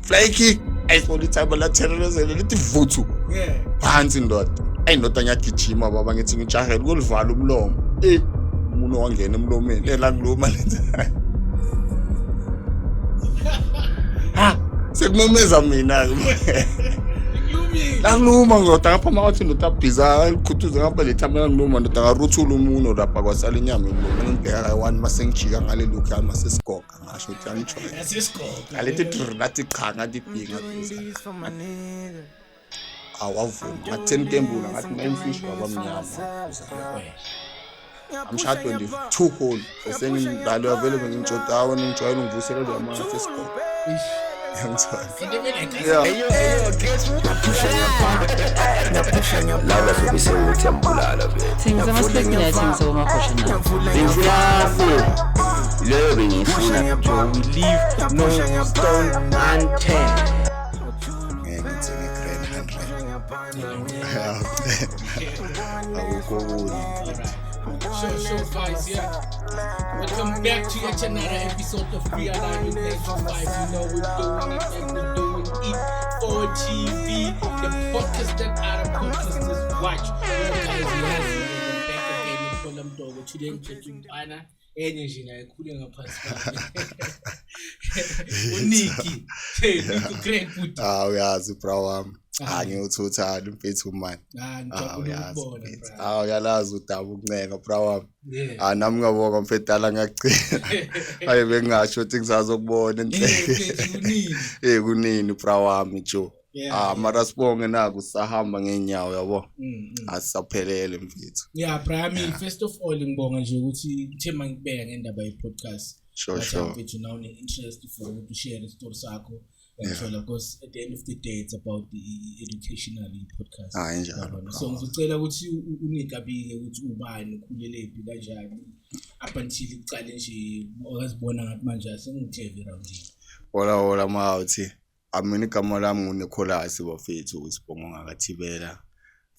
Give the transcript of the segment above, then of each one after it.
Fly kick, ayisibona ithayima latherelezele lithi vuthu. Phansi ndoda. Ayi ndoda, ngiyagijima baba, ngithi ngijahele ukulivala umlomo. Umuntu wangena emlomeni, elangiluma lenza. Ha, sekumemeza mina ke. Langiluma ndoda, ngapha makathi ndoda bhiza likhuthuze ngapha lethama langiluma ndoda, ngaruthula umuno lapha kwasala inyama emlomeni. Ngibheka kayi-one mase ngijika ngale look yami masesigoga, ngasho ukuthi angijwayele. Yasesigoga. Ngalethi drr, ngathi cha, ngathi bhi, ngathi awavuma, ngathi 10 kembula, ngathi 9 fish wabamnyama. Amshaya 22 hole bese ngidlalo vele bengimtshoda wena ngijwayele ungivusela lo yamathi esigoga. Yangithola. Yeah. Laba sobe sewuthi yambulala vele. Thengisa ama-snacks, mina athengisa komaphosha nawo. Bengifuna leyo, bengiyifuna. We leave no stone unturned. Ngeke ngithenge grand 100, akukho okunye. Sure, guys, yeah. Welcome back to yet another episode of Realignment 95. You know we're doing it and we're doing it for TV, the podcast that other podcasters watch. You know, guys, yes, we're back again in Phola Mdogo. Today ngiphethe umntwana enye nje naye khule ngaphansi kwami. uNiki. Hey, Nico Craig futhi. Ah, uyazi bra wami. Ah, ngiyothuthana mfethu man. Ah, Ah, ngijabule uyazi ukubona, mfethu. bra. Ah, uyalazi udaba ukuncenga bra wami. Ah, nami ngiyabonga mfethu, dala ngiyagcina. Ayi, bengingasho ukuthi ngisazokubona enhle. Mfethu, kunini? Kunini bra wami jo. Ah, mara sibonge naku sisahamba ngeenyawo, yabo. Asisaphelele mfethu. Yeah, bra, I mean, first of all ngibonga nje ukuthi ngithe mangibeka ngendaba ye-podcast. Wathi mfethu now une-interest for ukuthi ushare isitori sakho. Uyangithola, because at the end of the day it's about the educational podcast. Ah, injalo, Yabona? bra. So ngizocela ukuthi unike abike ukuthi ubani, ukhulelephi, kanjani, up until kucale nje okazibona ngathi manje asengihleve erawundini. Hola hola mawuthi. Amina, igama lami nguNicholas bafethu, isibongo ngakaThibela.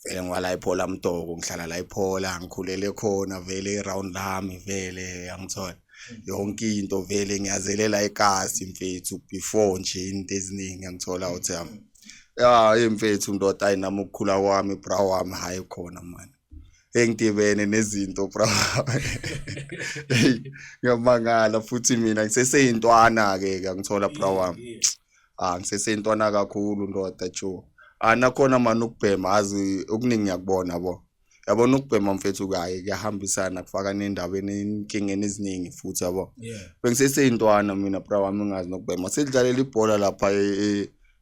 Vele ngiwala iPhola Mtoko, ngihlala la iPhola, ngikhulele khona vele iround lami vele, yangithola. Yonke into vele ngiyazelela ekasi mfethu before nje into eziningi, ngithola uthi yami. Ya, hey mfethu ndoda, ayi nami ukukhula kwami bra wami, hayi khona man. Engidibene nezinto bra. Hey, ngiyamangala futhi mina ngiseseyintwana ke, ngithola bra wami. Ah, ngiseseyintwana kakhulu ndoda jo. Ah, nakhona manje ukubhema, azi okuningi ngiyakubona bo. Yabona ukubhema mfethu kaye kuyahambisana kufaka nendabeni enkingeni eziningi futhi, yabo. Bengiseseyintwana mina bra wami, ngingazi nokubhema. Sidlalela ibhola lapha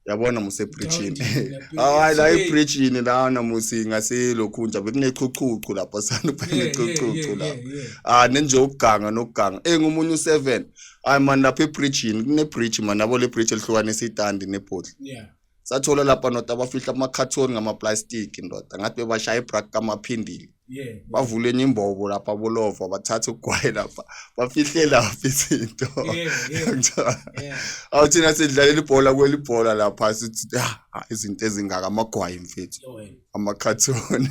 yabona muse bridgeini. Groundini lapha. Hayi la Hey. ebridgeini lana musi ngaselokhunja bekunechuchuchu lapha sana, bekunechuchuchu lapha. Ah, nenje ukuganga nokuganga. Ngumunye u7. Hayi man, lapha ebridgeini kune bridge man, yabo le bridge elihlukanisa itandi nebhodla. Sathola lapha ndoda abafihla ama-carton ngama-plastic ndoda, ngathi bebashaya ibrak kamaphindile. Bavule enye imbobo lapha bolova, bathatha ugwayi lapha, bafihle lapha izinto. Ngithola. Awu, thina sidlalela ibhola kweli ibhola lapha, sithi ah, izinto ezingaka, amagwayi mfethu, Yo, wena. amakhathoni.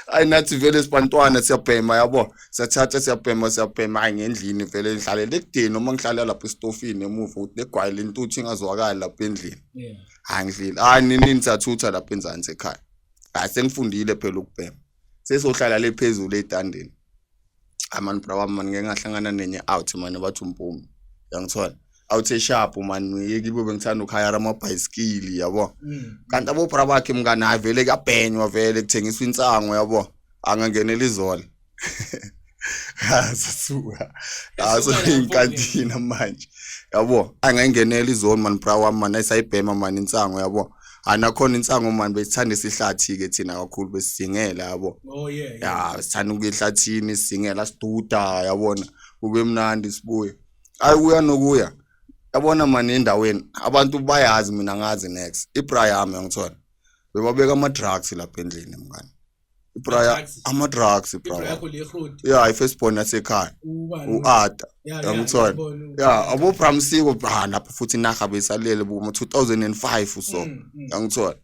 Ayi nathi vele sibantwana siyabhema, yabo, siyathatha siyabhema siyabhema. Hayi, ngendlini vele ngihlalele ekudeni noma ngihlala lapha esitofini emuva ukuthi legwayi lentuthu ingazwakali lapha endlini. Hayi ngidlile, hayi nini sathutha lapha enzansi ekhaya. Hayi, sengifundile phela ukubhema, sesohlala le phezulu ey'tandeni. Hayi mani bra wami mani, ngeke ngahlangana nenye out mani, bathi umpumi, yangithola, out esharp mani, yekibo bengithanda ukuhayara amabhayisikili, yabo. Kanti abobra bakhe mngani, hayi vele kuyabhenywa, vele kuthengiswa insango, yabo, angangenela izola sasuka Yasuka lapho-ke. aso inkantina manje, yabo, angangenela izone man bra wami man, ayisayibhema man insango, yabo. Anakhona insango man, besithanda isihlathi ke thina kakhulu, besizingela, yabo. Oh yeah. Ya, sithanda ukuya ehlathini, sisingela, siduda, yabona, kube mnandi, sibuye. Hayi, kuya nokuya, yabona mani, endaweni abantu bayazi mina ngazi next ibra yami, yangithola, bebabeka ama-drugs lapha endlini mngani, ibra Ama-drugs? ama-drugs ibra Ibra wami. yakho le road. Ya, i-firstborn yasekhaya. Ubani? U-ada. Yeah, Yangithola. ngiyabona. Ya, abobramsiko bra lapho futhi inarha beyisalele boma 2005 so. Yangithola,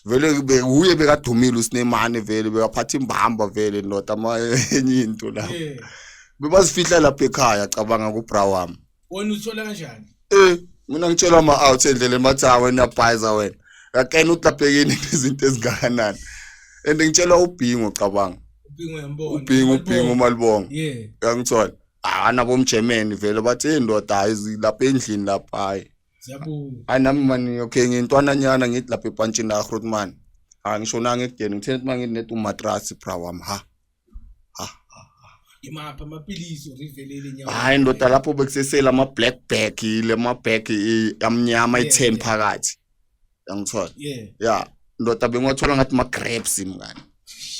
vele uye bekadumile uSinemane, vele bekaphatha imbamba vele ndoda, ama enye into lapho. Bebazifihla lapha ekhaya, cabanga kubra wami. Wena uthola kanjani? Eh. Mina ngitshelwa ama-out endleleni bathi ha wena uyabhayiza wena. Uyakena ukuthi lapha ekini izinto ezingakanani. And ngitshelwa uBhingo cabanga. Ubhingo uyambona. Ubhingo uMalibonga. Yeah. Uyangithola? Ah nabo mjemeni vele bathi hey ndoda hayi lapha endlini lapha hayi. Ziyabuya. Hayi nami mani okay ngintwananyana ngithi lapha epantshini la Grootman. Ah ngishonanga ekudeni ngithe ukuthi mangithi net umatrasi bra wami ha. Imaphi amapilisi orivelele nyawo. Hayi ndoda lapho bekusesela ama black bag ile ama bag amnyama Yeah, i10 yeah. phakathi. Uyangithola? Yeah. Yeah, ndoda bengiwathola ngathi ma grapes mngani.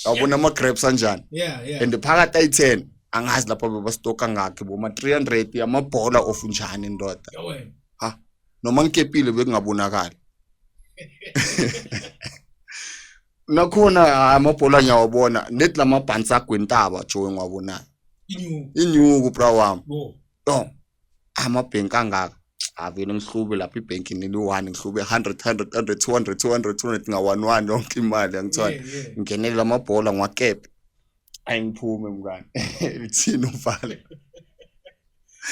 Yabona ama grapes anjani? Yeah, yeah. And phakathi ayi10 angazi lapho bebastoka ngakhe boma 300 yamabhola of njani ndoda. Ya wena. Noma ngikepile bekungabonakali. Nakhona hayi, amabhola ngiyawabona net lamabhansi agwentaba joe ngiwabonayo. Inyuku. Inyuku bra wami. Bo. Oh, amabhenki angaka. Avele ngihlube lapha ibhenki neli-1 ngihlube 100 100 100 200 200 200 nga-1 1 yonke imali angithola. Yeah, yeah. Ngingenele amabhola ngiwakepe. Ayi ngiphume mngani. Lithini uvale.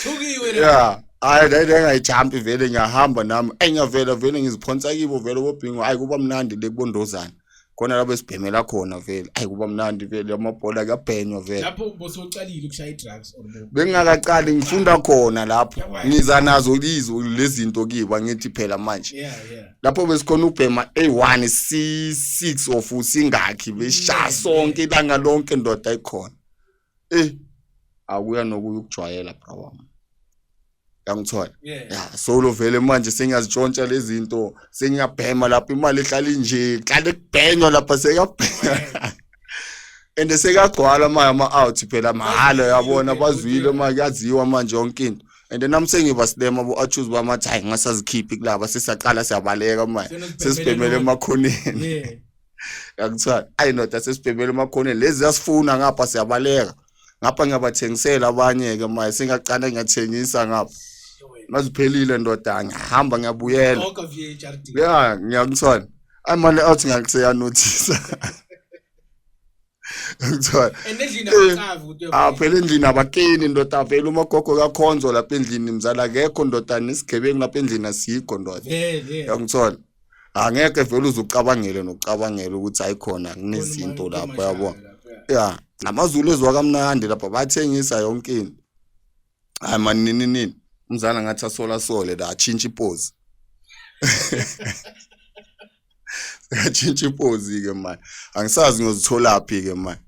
Thukiwe la. Yeah. Hayi le ngayijump vele ngiyahamba nami. Ayi ngiyavela vele ngiziphonsa kibo vele bobhingo. Hayi kuba mnandi le kubondozana. Khona lapho esibhemela khona vele. Ayi kuba mnandi vele amabhola kuyabhenywa vele. Lapho bosocalile ukushaya i-drugs or bo. Bengingakaqali ngifunda khona lapho. Ngiza nazo lizo lezinto kibo angithi phela manje. Yeah, yeah. Lapho besikhona ukubhema A1 C6 of singakhi beshaya sonke ilanga lonke ndoda ikhona. Eh akuya nokuya ukujwayela bra wami. Yangithola. Yeah. Ya solo vele manje sengiyazitshontsha lezi zinto sengiyabhema lapho imali ehlala inje hlale kubhenywa lapha sekabhema. And sekagcwala manje ama out phela mahhala uyabona bazwile manje kuyaziwa manje yonke into. And nami sengiba silema bo achoose bamathi hayi ngasazikhiphi kulaba sesiyaqala siyabaleka manje sesibhemele emakhoneni. Yeah. Yakuthiwa ayi ndoda sesibhemele emakhoneni lezi ziyasifuna ngapha siyabaleka. Ngapha ngiyabathengisela abanye ke manje sengiyaqala ngiyathengisa ngapha. Maziphelile ndoda ngihamba ngiyabuyela. Talk of VHRD. Yeah, ngiyakuthola. Ayi manje out ngiyakuseyanothisa. Ngiyakuthola. And endlini Eh, akucavi ukuthi Ah phela endlini abakeni ndoda vele umagogo kakhonzo lapha endlini mzala akekho ndoda nesigebengu lapha endlini asikho ndoda. Yeah, yeah. Uyangithola? Angeke vele uzucabangele nokucabangela ukuthi ayikhona kunezinto lapho yabo. Yeah, namaZulu ezwa kamnandi lapha bathengisa yonke into. Hayi man nini nini. Umzala ngathi asola sole la atshintsha ipozi. Atshintsha ipozi ke manje. Angisazi ngiyozithola phi ke manje.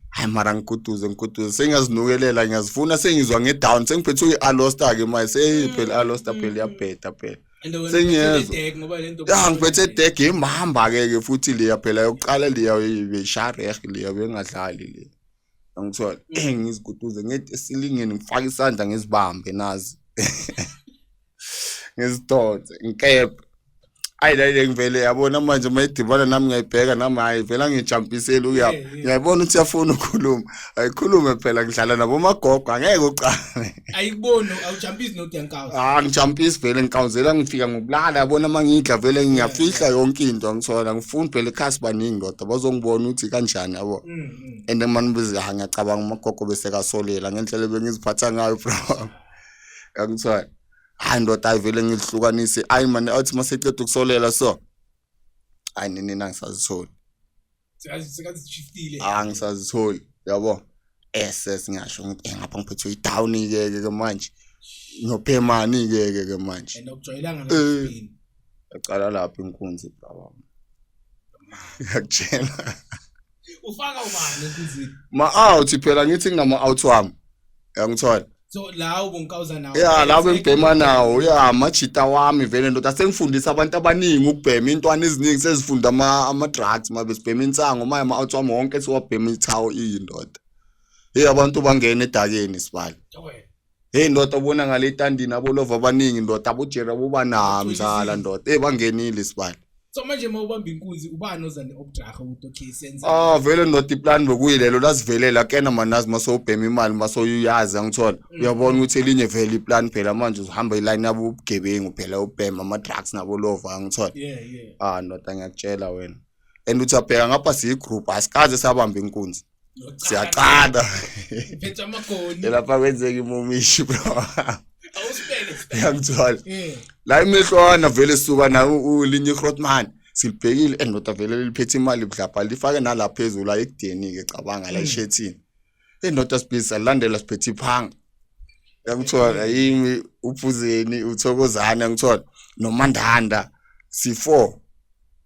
Hayi mara ngiguduze sengiyazinukelela ngiyazifuna sengizwa ngedown sengiphethwe i-alosta ke manje seyiphela i-alosta phela iyabheda phela. And wena Sengiyezwa. uphethe le deck ngoba lento Ya ngiphethe deck imhamba ke ke futhi leya phela yokuqala leya beyishareh leya bengadlali le. Angithola ngiziguduze ngithi esilingeni ngifaka isandla ngizibambe nazi. Ngizidonse ngikephe. Ayi la ngivele yabona manje mayidibana nami ngiyayibheka nami hayi vela ngijumpisele uyapha. Yeah, yeah. Ngiyayibona ukuthi uyafuna ukukhuluma. Ayikhulume phela ngidlala nabo magogo angeke uqale. Ayikuboni awujumpisi noDankhouse. Ah ngijumpisi vele ngikawuzela ngifika ngokulala yabona mangidla vele ngiyafihla yonke into angithola ngifuni phela ekhasi baningi ndoda bazongibona ukuthi kanjani yabo. And manje bizi ha ngiyacabanga umagogo bese kasolela ngendlela ebengiziphatha ngayo bro. Angithola. Hayi ndoda ayi vele ngihlukanise ayi man athi maseceda ukusolela so. Hayi nini nangisazitholi. Sekazi shiftile. Ah ngisazitholi yabo. SS ngisho ngithi ngapha ngiphethwe idown ke ke manje. Ngiyophemani ke ke manje. And awujwayelanga Eh. na-spin. Yaqala lapho inkunzi bra wami. Ngiyakutshela. Ufaka ubani enkunzini? Ma out phela ngithi nginama out wami. Uyangithola? So la ubunkawuza nawo. Ya la bengibhema nawo ya amajita wami vele ndoda sengifundisa abantu abaningi ukubhema intwana eziningi sezifunda ama drugs mabe sibhema insango manje ama out wami wonke siwabhema ithawo iyindoda. Hey abantu bangena edakeni sibali. Wena. Hey ndoda ubona ngale etandini abolova abaningi ndoda abojera boba mzala ndoda. Hey bangenile sibali. So manje mawubamba inkunzi ubani oza ne-obdraga ukuthi okay senza. Ah vele ndoda iplan bekuyilelo lasivelela kena manazi masowubhema imali masoyuyazi angithola. Uyabona ukuthi elinye vele iplan phela manje uzohamba iline yabo ubugebengu phela ubhema ama drugs nabolova angithola. Yeah, yeah. Ah ndoda ngiyakutshela wena. And uthi abheka ngapha siyigroup asikaze sabamba inkunzi. Siyaqala. Uphethe amagoni. Lapha kwenzeka imomishi bro. Awusibeke. Yangithola. Yeah. La imehlwana vele suka nawo ulinye Grootman. Silibhekile endoda vele liphethe imali budlapha lifake nalapha phezulu la ekudeni ke cabanga la eshethini. Indoda sibhizi salandela siphethe iphanga. Yangithola yimi uphuzeni uthokozana ngithola noMandanda C4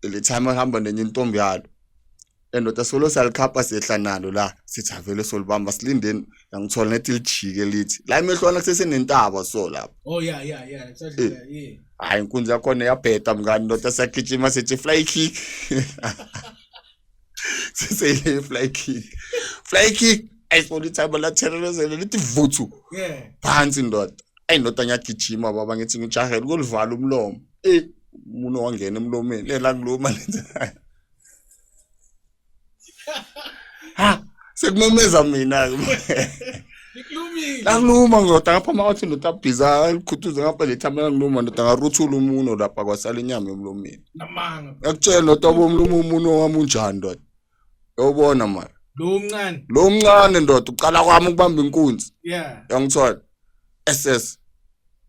le time ehamba nenye intombi yalo. Endoda solo salikhapha sehla nalo la sithi avele solibamba silindeni yangithola nethi lijike lithi la emehlwana kusesenentaba so lapha. Oh yeah. Exactly. Yeah. Hayi inkunzi yakhona iyabheda mngani ndoda siyagijima sithi fly kick. Siseyile fly kick. Fly kick ayisona ithayima la terrorism lithi vuthu Yeah. phansi ndoda. Ayi ndoda ngiyagijima baba ngithi ngijahele ukulivala umlomo. Eh umuntu wangena emlomeni lela kuluma lethi. Ha sekumemeza mina ke. Nikulumile. Lakuluma ndoda ngapha makathi ndoda abhiza likhuthuze ngapha lethama lakuluma ndoda ngaruthula umuno lapha kwasala inyama emlomeni. Namanga. Ngiyakutshela ndoda womlomo umuno wami unjani ndoda. Uyobona mara. Lo mncane. Lo mncane ndoda uqala kwami ukubamba inkunzi. Yeah. Yangithola. SS.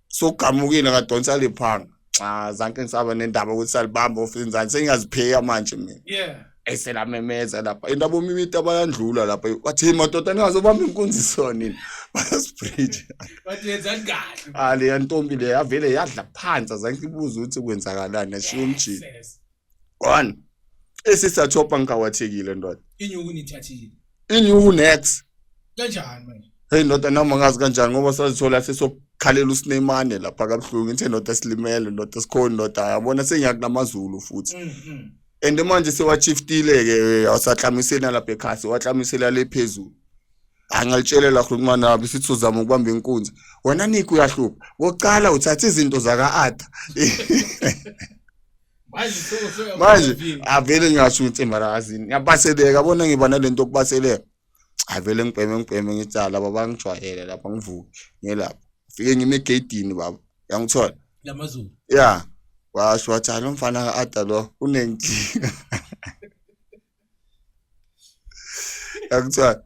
Sogamukile ngadonsa lephanga. Cha zanke ngisaba nendaba ukuthi salibamba ofenzani sengiyazipheka manje mina. Yeah. Eselamemeza lapha. Indaba omimita bayandlula lapha. Bathi madoda ningazobamba inkunzi sona nini. Bayasibridge. Bathi yenzani kahle. Ah le ntombi le yavele yadla phansi azange ibuze ukuthi kwenzakalani yashiya umjini. Yes. Gone. Esisathopa ngikawathekile ndoda. Inyuku nithathile. Inyuku next. Kanjani manje? Hey ndoda nami angazi kanjani ngoba sazithola sesokhalela uSinemane lapha kabuhlungu ngithe ndoda silimele ndoda sikhona ndoda yabona sengiyakulamazulu futhi. And manje sewashiftile ke awusahlamisela lapha ekhaya sewahlamisela le phezulu. Angalitshela khuluma nabo sithi uzama ukubamba inkunzi. Wena Nick uyahlupha. Wokuqala uthatha izinto zaka Arthur. Manje so Manje avele ngingasho ukuthi embarazini. Ngiyabaseleka yabona ngiba nalento okubaseleka. Avele ngibheme ngithi "Ah, laba bangijwayele lapha ngivuke ngelapha. Fike ngime egedini baba. Yangithola. lamazulu. Yeah. Washo wathi "Hayi, lo mfana ka-Arthur lo unenkinga. Yakuthiwa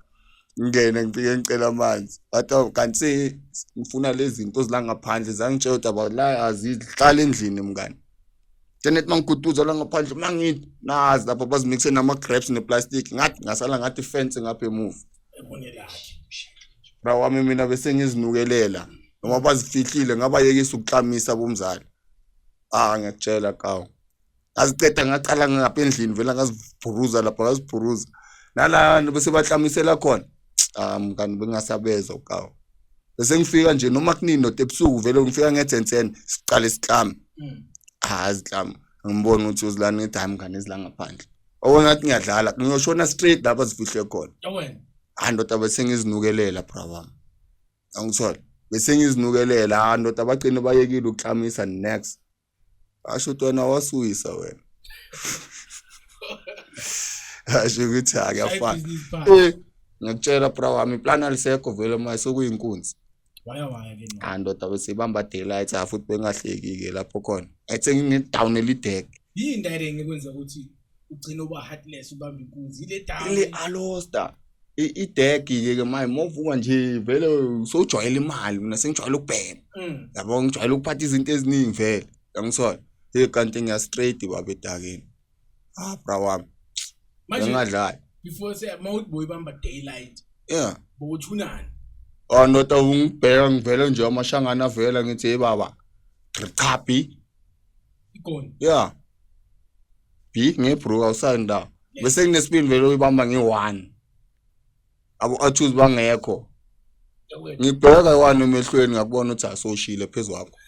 ngingene ngifike ngicela amanzi. Wathi "Awu, kanti ngifuna lezi zinto zila ngaphandle zangitshela ukuthi aba la azihlala endlini mngani. Tenet mangiguduza la ngaphandle mangithi nazi lapha bazimixe nama grapes neplastic ngathi ngasala ngathi fence ngapha emuva. Ebone lakhe. Bra wami mina bese ngizinukelela noma bazifihlile ngabayekisa ukuklamisa bomzali. Ah ngiyakutshela kawu. Ngaziceda ngaqala ngapha endlini vela ngazibhuruza lapha ngazibhuruza. Nala bese bahlamisela khona. Ah mngani bengasabezwa kawu. Bese ngifika nje noma kunini ndoda ebusuku vele ngifika nge-10 siqale siklame. Ah siklame. Ngibona ukuthi uzilana ngithi hayi mngani ezila ngaphandle. Obona ngathi ngiyadlala ngiyoshona straight lapha zifihle khona. Wena. Ah ndoda bese ngizinukelela bra wami. Angithola. Bese ngizinukelela ah ndoda bagcine bayekile ukuklamisa next. Asho ukuthi wena wasuyisa wena. Asho ukuthi akuyafana. Business part. Eh ngiyakutshela bra wami plan alisekho vele manje sokuyinkunzi. Waya waya ke no. Ah ndoda bese ibamba daylight ah futhi bengahleki ke lapho khona. Ayithe ngine down elidek. Yini direct ngikwenza ukuthi ugcine uba heartless ubamba inkunzi ile down. Ile alosta. Idek ke ke manje movuka nje vele sowujwayele imali mina sengijwayele ukubhema. Yabo ngijwayele ukuphatha izinto eziningi vele. Yangithola. Hey kanti ngiya straight baba edakeni. Ah bra wami. Manje Ngingadlali. before say mawuthi boyibamba daylight Yeah. bowuthunani. Oh ndoda ungibheka ngivele nje amashangana avela ngithi hey baba. Cha B. Igoni. Yeah. B ngebro awusanda. Bese kunesipini vele uyibamba nge1. Abo athuzi bangekho. Wena. Ngibheka i1 emehlweni ngakubona ukuthi asoshile phezulu kwakho.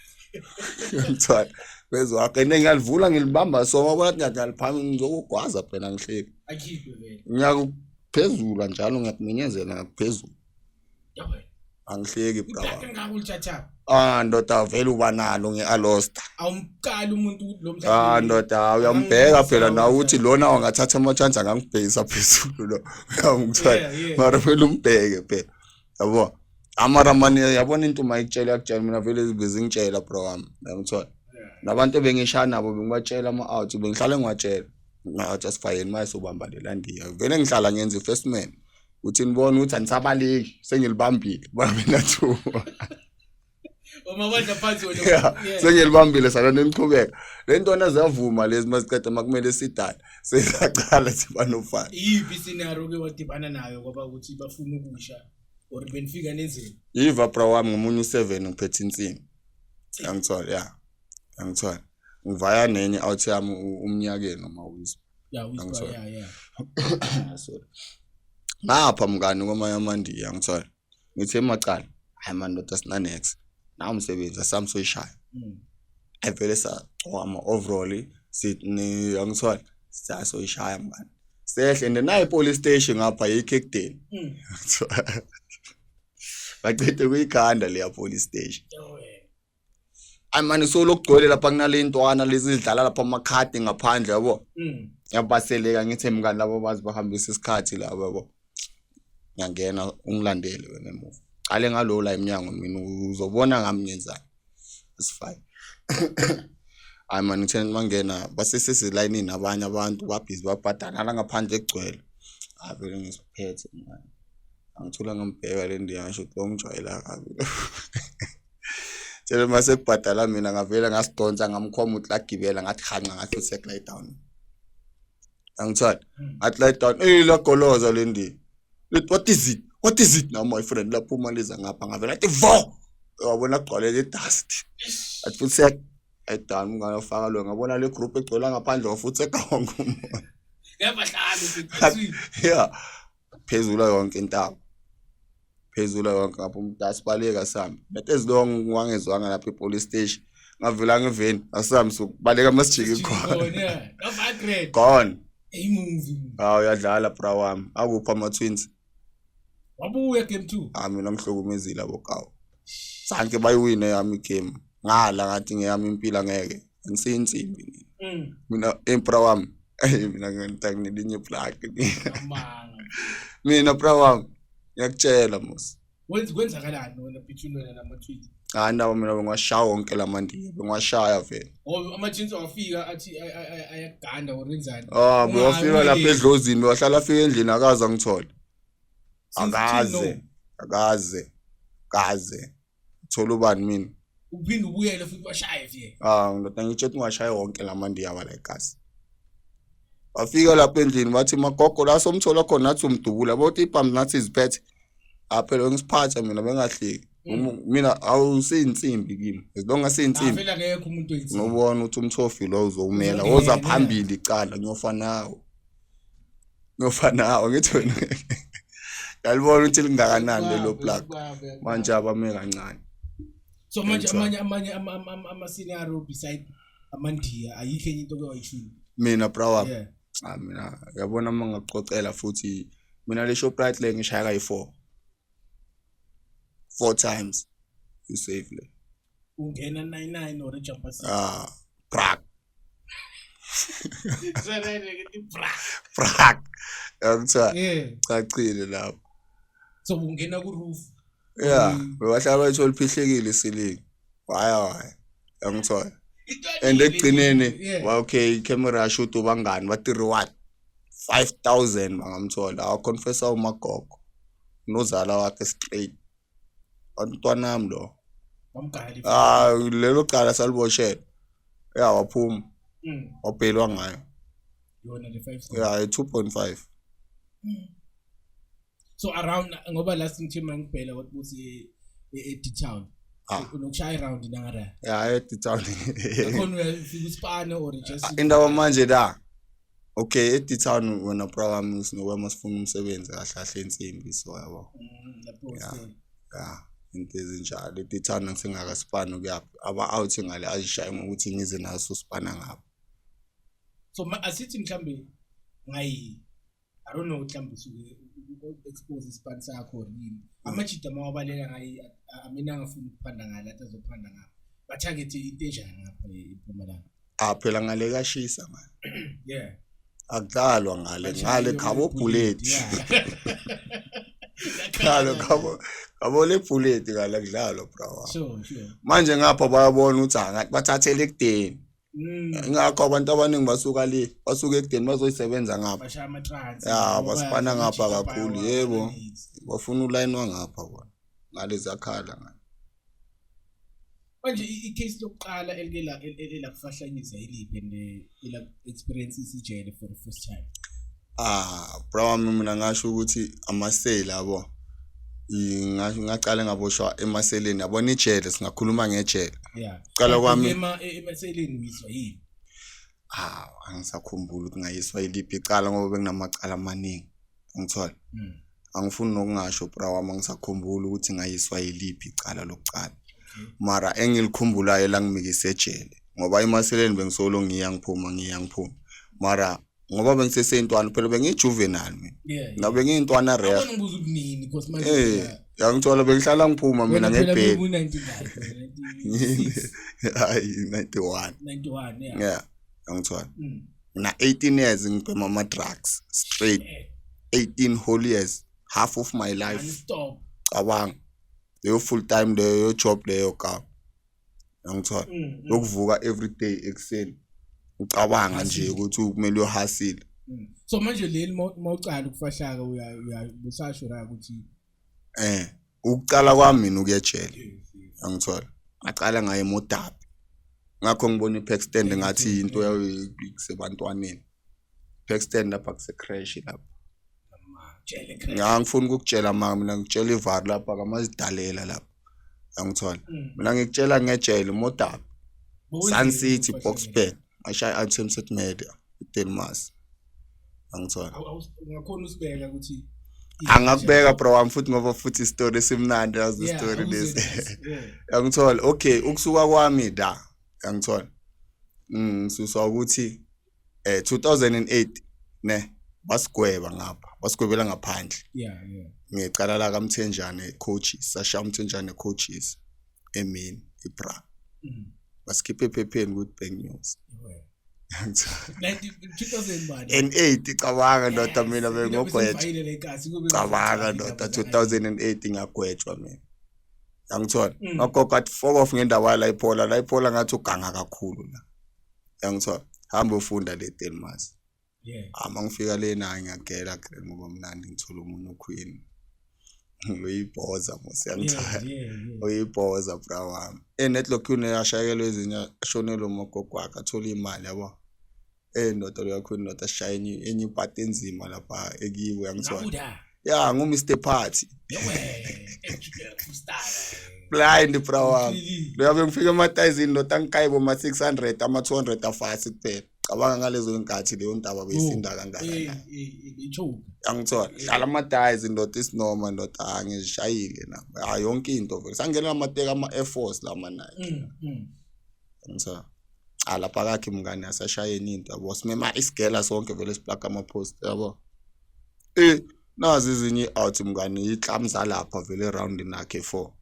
Ngithola phezu kwakho ene ngiyalivula ngilibamba so wabona ukuthi ngiyaliphanga ngizokugwaza phela ngihleki. Akhiphe vele. Ngiyakuphezula njalo ngiyakumenyezela ngakuphezulu. Wena. Angihleki bra. Idaka ngako ulithatha. Ah ndoda vele uba nalo ngealosta. Awumqali umuntu ukuthi lo mthatha. Ah ndoda uyambheka phela nawe ukuthi lona wangathatha ama chance angangibhekisa phezulu lo. Uyangithola. Yeah, yeah. Mara vele umbheke phela. Yabo. Amara mani yabona into mayikutshela yakutshela mina vele bezingitshela bro wami. Uyangithola. Nabantu ebengishaya nabo bengibatshela ama out bengihlala ngiwatshela. Ngathi asifayeni manje sobamba le landiya. Vele ngihlala ngenza i-first man. Uthi nibona ukuthi anisabaleki sengilibambile babe nathuba. Wamabandla phansi wena. Yeah, sengiyelibambile sana niqhubeka. Le ntwana ziyavuma lezi maziqeda makumele sidale. Sesaqala siba nofana. Iyiphi scenario ke wadibana nayo kwaba ukuthi bafuna ukusha or benifika nenzeni? Yiva bra wami ngomunye u7 ngiphethe insimbi. Yangithola, yeah. Yangithola. Ngivaya nenye out yami umnyakeni noma uyizwa. Yeah, whisper, Angithola. yeah. Sorry. Ngapha mngani kwamanye amandiya ngithola. Ngithe emacala, hayi man ndoda sina next. Nawu umsebenzi asami soyishaya. Ayivele sagcoka ama-overall sithi angithola sasoyishaya mngani. Sehle and nayi police station ngapha yikho ekudeni. Bacede kuyikhanda leya police station. Oh, yeah. Ayi mani solokugcwele lapha kunale ntwana lezi zidlala lapha amakhadi ngaphandle yabo. Yabaseleka ngithi mngani labo bazi bahambisa isikhathi labo yabo. Ngiyangena ungilandele wena emuva. Qale ngalo la eminyango mina uzobona ngami ngenzani. It's fine. Hayi man ngithe mangena basesesilayinini abanye abantu babhizi babhadala la ngaphandle egcwele. Hayi vele ngisiphethe mngani. Angithola ngambheka le ndiya ngisho ukuthi bangijwayela kabi. Tshele mase kubhadala mina ngavela ngasidonsa ngamkhoma ukuthi lagibela ngathi hanqa ngathi uthi lie down. Angithola. Ngathi lie down. Eh lagoloza le ndiya. Lithi what is it? What is it now my friend? Laphuma liza ngapha ngavela ngathi vo. Wabona kugcwele le dust. Athi futhi sek down mngane ufaka lo ngabona le group egcwele ngaphandle wafuthi ekawonke umoya. Yabahlali futhi. Yeah. Phezulu yonke intaba. Phezulu yonke ngapha umuntu asibaleka sami. But as long wangezwanga lapha e-police station ngavela ngeveni asami sokubaleka masijike khona. Yeah. Ngava Gone. A movie. Hawu uyadlala bra wami. Akuphi ama twins? Wabuya game 2. Ah mina ngihlukumezile abokawu. Sanke bayiwine yami game. Ngala ngathi ngeyami impilo ngeke. Ngisinsimbi mina. Mina impra wami. Mina ngintang nelinye plug. Amanga. Mina bra wami ngiyakutshela mos. Kwenzakalani wena between wena nama twins? Hayi ndaba mina bengiwashaya wonke lamandiya bengiwashaya vele. Or ama twins awafika athi ayaganda or wenzani? Ah bewafika lapha edlozini bewahlala afika endlini akaze angithole. Since Akaze. till now. Akaze. Kaze. Thola ubani mina? Uphinde ubuyele futhi bashaye fye. Ah ndoda ngitshe ukuthi ngiwashaye wonke lamandiya wala ekhasi. Bafika lapha endlini bathi magogo la somthola khona nathi umdubula bothi ibhamu nathi iziphethe. Ah phela ngisiphatha mina bengahleki. Mina awuseyinsimbi kimi. As long as seyinsimbi. Vele akekho umuntu oyinsimbi. Ngobona ukuthi umthofi lo uzomela Uzongena. woza phambili icala ngiyofa nawe. Ngiyofa nawe ngithi wena. Yalibona ukuthi lingakanani lelo plug. Manje abame kancane. So manje Ngiyangithola. amanye ama scenario beside amandiya ayikho enye into okwayishilo. Mina bra wami. Yeah. Ah mina yabona uma ngaqoqela futhi mina le Shoprite le ngishaya kayi 4. 4 times. You save le. Ungena 99 or jump 6. Ah, brak Bra. brak. Ngiyakuthiwa Yeah. cacile lapho. So ungena ku roof. Yeah, bebahlala bayithola iphihlekile isilingi. Waya waya. Ngiyangithola. And ekugcineni Yeah. wa okay camera shoot ubangani bathi reward 5000 bangamthola. Awaconfessa umagogo. Nozala wakhe straight. Antwanami lo. Bamgaya. Ah lelo cala saliboshelwa. Ya waphuma wabhelwa ngayo. Yona le 5 Yeah, 2.5. So around ngoba last ngithe mangibhela wathi buthi e Town. Ah. Unokushaya round nangara. Yeah, eDtown. Akhona uyafika usipane or just Indaba manje la. Okay, eDtown wena bra wami sinokuba masifuna umsebenzi kahle kahle insimbi so yabo. Lapho Yeah. still. Ya, into ezinjalo. eDtown ngisengakasipani kuyaphi. Aba out ngale azishaye ngokuthi ngize naso sipana ngapha. So asithi mhlambe ngayi I don't know mhlambe usuke expose ispan sakho or yini. Amajida mawabalela ngayi mina ngafuna ukuphanda ngala athi azophanda ngapha. Batarget into enjani ngapha eMpumalanga. Ah phela ngale kashisa man. Yeah. Akudlalwa ngale ngale khabo bullet. Yeah. Ngale khabo le bullet ngale kudlalwa bra wami. Sure. Manje ngapha bayabona ukuthi angathi bathathele ekudeni. Ingakho abantu abaningi basuka le, basuka ekudeni bazoyisebenza ngapha. Bashaya ama-trans. Ya, basipana ngapha kakhulu, yebo. Bafuna ulayini wangapha bona. Ngale ziyakhala ngale. Manje i-case lokuqala elike la elakufahlanyisa iliphi and ela experience isijele for the first time? Ah, bra wami, mina ngasho ukuthi amasela, yabo. Ngasho ngaqala ngaboshwa emaseleni, yabona ijele, singakhuluma ngejele. Qala kwami Emaseleni uyiswa yini? Ah, angisakhumbuli ukuthi ngayiswa yiliphi icala ngoba benginamacala amaningi. Angithola. Angifuni nokungasho, bra wami, angisakhumbuli ukuthi ngayiswa yiliphi icala lokucala. Mara engilikhumbulayo langimikise ejele ngoba emaseleni bengisolo ngiya ngiphuma, ngiya ngiphuma. Mara ngoba bengisesentwana phela, bengiyi-juvenile mina. Ngabe ngiyintwana rare. Abona ngibuza ukuthi nini because manje Yangithola bengihlala ngiphuma mina wena phela ngebheli. beku 99, 96, Hayi, 91. 91, yeah. Yeah, yangithola. Na 18 years ngibhema ama drugs straight, 18 whole years, half of my life. Stop. Cabanga. Leyo full time, leyo job leyo ka. Yangithola. Lokuvuka every day ekuseni. Ucabanga nje ukuthi kumele uyohustle. So manje leli mawucala ukufahlaka uya busasho la ukuthi Ukucala kwami mina ukuya ejele. Angithola. Ngaqala ngaye eModabi. Ngakho ngibona ipack stand ngathi into kusebantwaneni. Pack stand lapha kuse crash lapha. Jele crash. Ngangifuna ukukutshela mama, mina ngikutshela ivari lapha kamazidalela lapha. Angithola. Mina ngikutshela ngejele Modabi. Sun City, Boksburg. Ngashaya attempted murder eDelmas. Angithola. Ungakhona usibeka ukuthi Angakubeka, bro wami, futhi ngoba futhi istory esimnandi, yazi istory lesi. Yangithola. Okay, ukusuka kwami la, yangithola. Ngisuswa ukuthi 2008 ne basigweba ngapha, basigwebela ngaphandle. Ngecala la kaMthenjane coaches, sasha uMthenjane coaches emini ibra. Basikhiphe ephepheni ukuthi bank news. 2000 bani? N8, cabanga ndoda, mina bengogwetshwa. Bengogwetshwa le kasi kube Cabanga ndoda, 2008 ngiyagwetshwa mina. Yangithola. Ngagogo athi fuck off ngendaba yala iphola, la iphola ngathi uganga kakhulu la. Yangithola. Hamba ufunda le Delmas. Ama ngifika lena ngiyagela grand ngoba mnandi, ngithola omunye uqueen. Uyibhoza mos, yangithola. Uyibhoza, bra wami. Netlokhune yashayekelwa ezinye, ashonelwe umagogo wakhe, athola imali, yabo. Ndoda, leyo queen ndoda ashaya enye ipati enzima lapha ekibo, yangithola. Nakuda. Ya, ngu Mr Party. Yewe, freestyle. Blind, bra wami. Loya bengifika ematayizini ndoda, angikayibo ma 600, ama 200 afasi kuphela. Cabanga ngalezo inkathi leyo ntaba beyisinda kangakanani. Ichoke. Angithola. Dlala amatayizi ndoda, isinoma ndoda, angishayile na. Hayi, yonke into vele. Sangena amateka ama Air Force lama Nike. Angithola. Ah, lapha kakhe mngani asashayeni into, yabo. Simema isigela sonke vele, siplug ama post, yabo. Nazi ezinye i-out mngani, iklamza lapha vele round nakhe 4.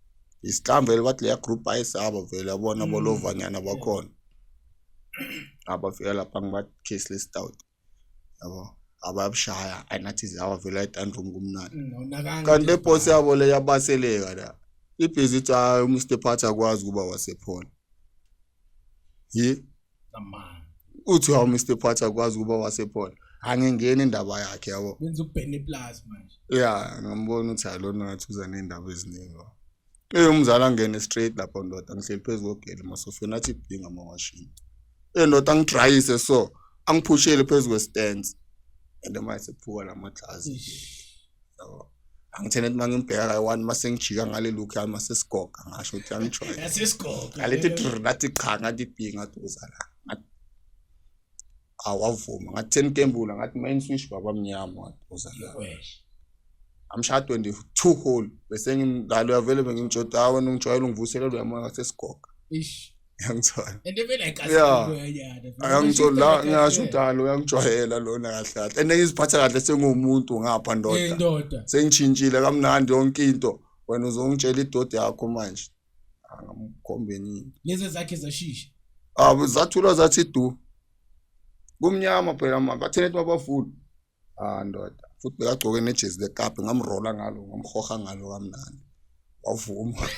Isiklam vele bathi leya group ayisaba vele, yabona bolovanyana bakhona. Abafika lapha ngibathi case list out. Yabo. Ababushaya ayinathi zawa vele ayitandrum kumnandi. Awunakanga. Kanti le boss yabo le yabaseleka la. Ibhizi ithi hayi, uMr Party akwazi kuba wasePhola. Yi Zamani. uthi hawu, Mr Party akwazi kuba wasePhola. Angingeni indaba yakhe, yabo. Benza ukubhena iplus manje. Yeah, ngambona ukuthi hayi, lona ngathi uza ney'ndaba eziningi lo. Umzali angene straight lapho ndoda, ngihleli phezu kogele emasofeni, athi ibhinga amawashini. Ndoda, angidrayise so, angiphushele phezu kwe-stance. And manje sekuphuka lama glass. Yabo. Angithene ukuthi mangimbheka kayi-one mase ngijika ngale look yami masesigoga, ngasho ukuthi angijwayele. Yasesigoga. Ngalethi drr, ngathi cha, ngathi b, ngathi uza la. Ngathi awavuma, ngathi ten kembula, ngathi main switch baba mnyama, ngathi uza la. Wesh. Amshaya 22 hole bese ngimdalo yavele bengimtshota, hayi wena ungijwayele, ungivuselela uyamoya ngasesigoga. Ish. Yangithola. And vele ayikasi kuyanyana. Ayangithola la, ngasho ukuthi hayi, lo uyangijwayela lona kahle kahle and ngiziphatha kahle sengumuntu ngapha ndoda. Ndoda. Sengishintshile kamnandi yonke into, wena uzongitshela idodi yakho manje, angamkhombe enye into. Lezi zakhe zashisha. Ah, zathula zathi du kumnyama phela manje, bathena ethi mabafuna. Ah ndoda, futhi bekagcoke nejezi lekapi, ngamrola ngalo, ngamhoha ngalo kamnandi, wavuma,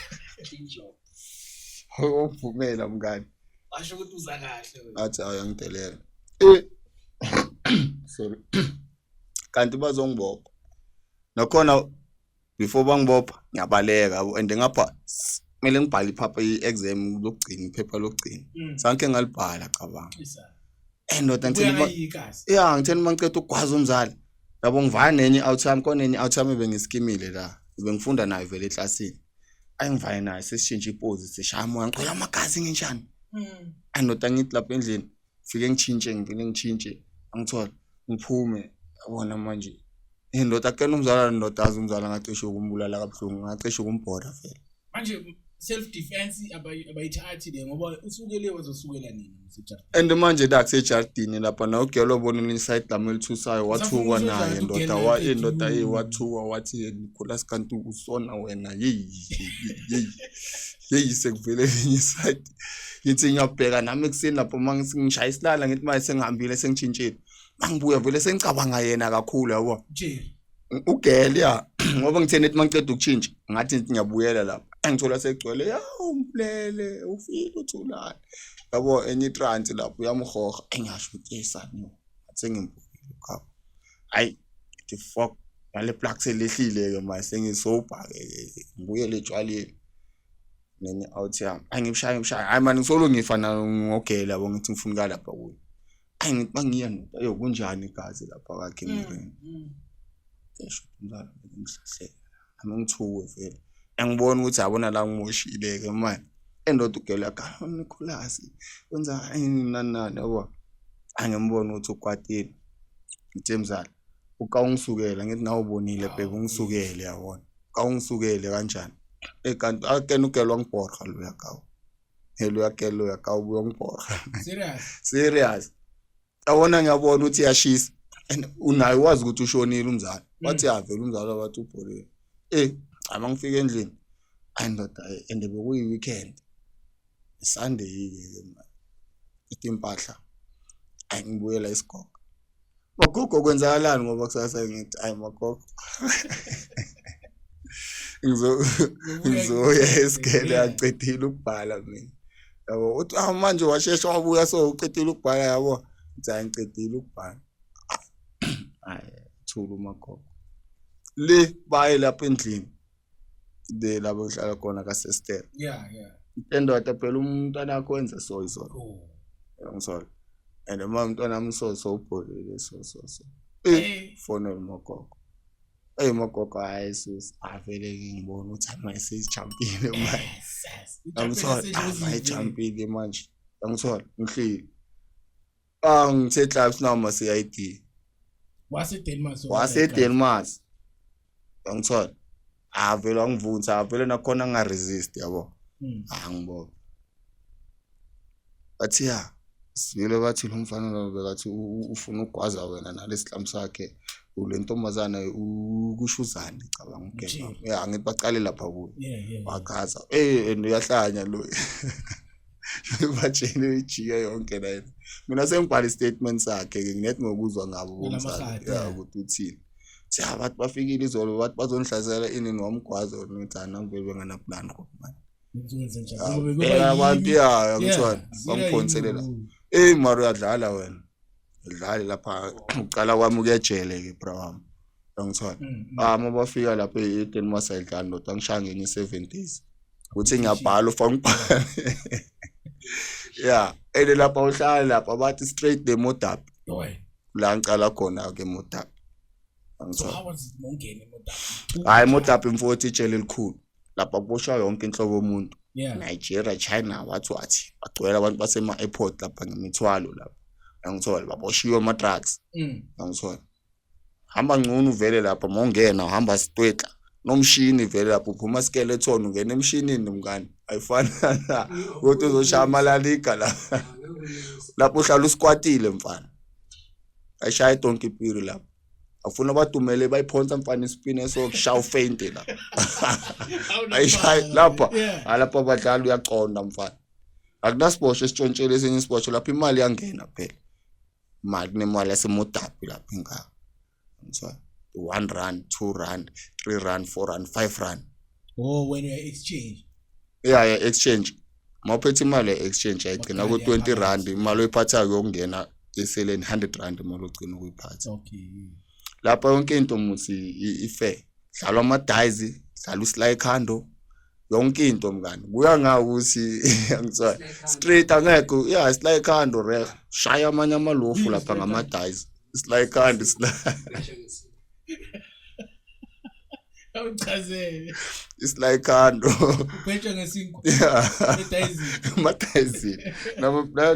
wavumela mngani. Washo ukuthi uza kahle wena. Athi hayi, angidelela, sorry, kanti bazongibopha nakhona. Before bangibopha ngiyabaleka, yabo, and ngapha Kumele ngibhale iphapha i-exam lokugcina, iphepha lokugcina. Sanke ngalibhala cabanga. Isa. Eh ndoda Buya ngithini ngayikazi. ya ngitheni uma ngiceda ukugwaza umzali yabo ngivaya nenye i-out yami khona enye i-out yami bengiskimile la bengifunda nayo vele eklasini ayi ngivaye nayo sesishintshe ipozi sishaya moya ngicela amagazi nginjani ayi ndoda ngithi lapha endlini fike ngitshintshe ngivele ngitshintshe angithola ngiphume yabona manje Eh ndoda kena umzala ndoda azi umzala ngacishe ukumbulala kabuhlungu ngacishe ukumbhoda vele Manje self defense abayithathi le ngoba usukele wazosukela nini msejardini. And manje la kusejardini lapha nawe ugelo obona inside lami elithusayo wathukwa Usafuna naye usozala ndoda ugelo wa ethi, eh, ndoda hey "Mm." wathukwa wathi Nicholas kanti usona wena yeyi yeyi yeyi sekuvele elinye iside ngithi ngiyabheka nami ekuseni lapho uma ngishaya isilala ngithi manje sengihambile sengitshintshile mangibuya vele sengicabanga yena kakhulu yabo Nje. ugel ya ngoba ngithe nethi mangiceda ukutshintsha ngathi ngithi ngiyabuyela lapha engithola segcwele ya umbulele ufile uthulane yabo enye itransi lapho uyamhoha engasho ukuthi esani sengimbukile khapha hayi the fuck ngale plug selehlile ke manje sengisoba ke ngibuyele etshwaleni nenye out yami angimshaya ngimshaya hayi mani ngisolo ngifa ngogela yabo ngithi ngifuna kalapha kuyo ayi ngithi bangiya ndoda yo kunjani igazi lapha kwakhe emireni esho umzala ngimhlahlela nami ngithuke vele engibona ukuthi yabona la ngimoshile-ke manje endoda ugela gala Nicholas wenza ini nani nani yabo angimbona ukuthi ukwatile ngithe mzala ukawungisukela ngithi nawe ubonile bheka ungisukele yabona kawungisukele kanjani eh kanti akena ugela wangibhorha loya kawu helo uyagela loya kawu ubuye wangibhorha Serious. Serious yabona ngiyabona ukuthi iyashisa and unaye wazi ukuthi ushonile umzali wathi yavela umzali wabathi ubholile eh ama ngifika endlini ayi ndoda and bekuyi weekend Sunday ke manje ithi impahla ayi ngibuyela isigogo magogo kwenzakalani ngoba kusasa ngithi ayi magogo ngizoya esigele acedile ukubhala mina yabo uthi ah manje washesha wabuya so ucedile ukubhala yabo ngithi hayi ngicedile ukubhala hayi thula umagogo le baye lapha endlini le lapho kuhlala khona kasestela Yeah, yeah. Endoda phela umntwana wakho wenza so izolo Oh. ngizolo and uma umntwana wami so so ubholile so so so eh fonela umagogo eyi magogo hayi sus avele ngibona ukuthi manje seyijampile manje Yes. yes. angithola mayijampile manje angithola ngihleli ah ngithe class now mase ID Wase Denmark. wase Denmark angithola avele wangivutha avele nakhona ngaresist yabo angibona bathi ya sivele bathi lo mfana lo bekathi ufuna ukugwaza wena nalesihlamu sakhe le ntombazana ukushuzane cabanga ugema ya ngithi baqale lapha kuyo Yeah, yeah. wagaza eh and uyahlanya lo batshele ijike yonke la mina sengibhala istatement sakhe ke nginethi ngokuzwa ngabo bomzali Ngalamahadi, ya yeah. ukuthi uthini siya bathi bafikile izolo bathi bazonihlasela ini wamgwaza wena ngithi anangivele benganaplan manje Ngizokwenza njani? Ah, Ngoba bekuba phela abantu yimi. ya Yeah, ngithiwa zira bangiphonselela yimi. eh mara uyadlala wena udlale lapha uqala kwami ukuyejele ke bra wami angithola ah uma bafika lapha eDenmark sayidlala ndoda ngishaya ngenye 7 days uthi ngiyabhala ufaka ngibhale yeah ene lapha uhlala lapha bathi straight the modapi Boy. la ngicala khona ke modapi So angithola how was it mongene eModapi? hayi modapi mfowethu ijele elikhulu lapha kuboshwa yonke inhlobo yomuntu Yeah. Nigeria China wathi wathi bagcwele abantu basema airport lapha ngemithwalo lapha angithola baboshiwe ama drugs angithola hamba ngcono uvele lapha mawungena uhamba sitwetla nomshini vele lapho uphuma skeleton ungena emshinini mngani ayifana na kodwa uzoshaya amalaliga la lapho uhlala uskwatile mfana ayishaya idonki ipiri lapho afuna badumele bayiphonsa mfana isipini esokushaya ufente la ayishayi lapha Yeah. hayi lapha abadlali uyaconda mfana akunasiboshwa esitshontshele esinye isiboshwa lapho imali iyangena phela imali kunemali yasemodapi lapho ingaka ngithiwa 1 rand 2 rand 3 rand 4 rand 5 rand Oh, when you exchange. yeah yeah exchange mawuphethe imali ye-exchange ayigcina Bakudala ku-20 phakathi. rand imali oyiphathayo yokungena eseleni 100 rand imali ogcina ukuyiphatha Okay. lapha yonke into muthi i-fair dlalwa amadayizi dlala usilayikhando Yonke into mngani kuya ngawo ukuthi angithola straight angekho, yeah, it's like khando reh, shaya amanye amalofu lapha ngama-dice, it's like khando, it's like Awuchazele. It's like khando. Ubhejwa ngesinkwa. Yeah. Edayizini. Amadayizini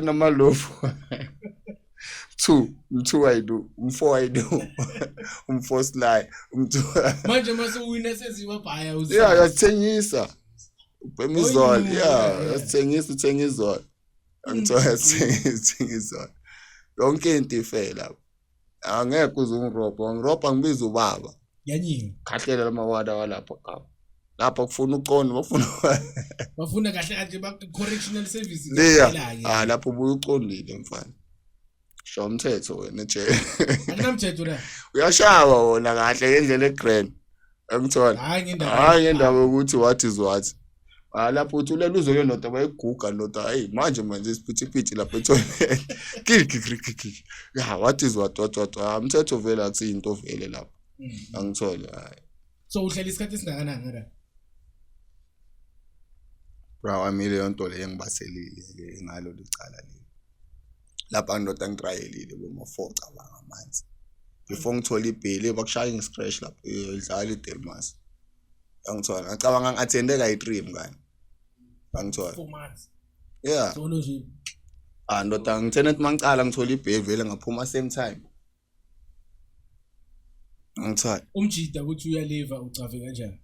namalofu two mtwo I do mfour I do umfour sly umtwo. Manje mase uwina seziwa bhaya. Yeah, uyathengisa, ubhema izolo. Oh, Yeah. yeah. Uyathengisa, uthenga izolo, angithola, uthenga izolo, yonke into ife lapho. Angeke uze ungirobha, wangirobha ngibiza ubaba. Yanyinga. Khahlela lamawada walapha kapa lapha, kufuna ucondo, bafuna Bafuna kahle kahle ba correctional services. Leya. Kuphela-ke. Ah, lapho ubuye ucondile mfana, shaya umthetho wena ejele. Akunamthetho la. Uyashawa wona kahle ngendlela egrand, angithola. Hayi ngendaba. Hayi ngendaba yokuthi what is what. Ah, lapho uthi ulela uzwe le ndoda bayiguga ndoda, hayi manje manje isiphithiphithi lapho etoilet, kiki ya, what is what what what. Ah, umthetho vele athi into vele lapho. Angithole, hayi. So uhlala isikhathi esingakanani ngala? Bra wami, leyo nto leyo engibaselile ke ngalo licala leli lapha ndoda, ngitrayelile boma-4, cabanga amanzi before ngithole ibheli, bakushaya nge-scratch lapho idlala iDelmas, angithola, ngacabanga ngi-attende kayi-3 mngani, angithola. 4 months. Yeah. So nje Ah ndoda, ngithena ukuthi mangicala ngithola ibheli vele ngaphuma same time, angithola. Umjida ukuthi uyaliva ucave kanjani?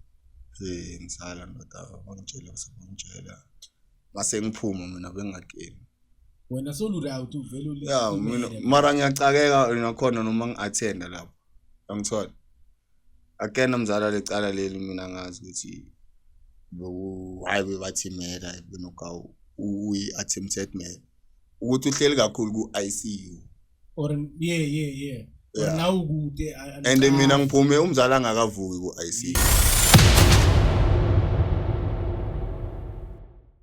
Eh, ngisala ndoda, bangitshela, sebangitshela mase ngiphuma mina bengingakeni. Wena solula out uvele ule. Ya, mina mara ngiyacakeka nakhona noma ngi-attenda lapho, angithola akena mzala lecala leli, mina ngazi ukuthi hhayi bebathi murder benogawu uyi-attempted murder ukuthi uhleli kakhulu ku-ICU. Or yeah. Or Yeah. nawe kude. And mina ngiphume umzala angakavuki ku-ICU.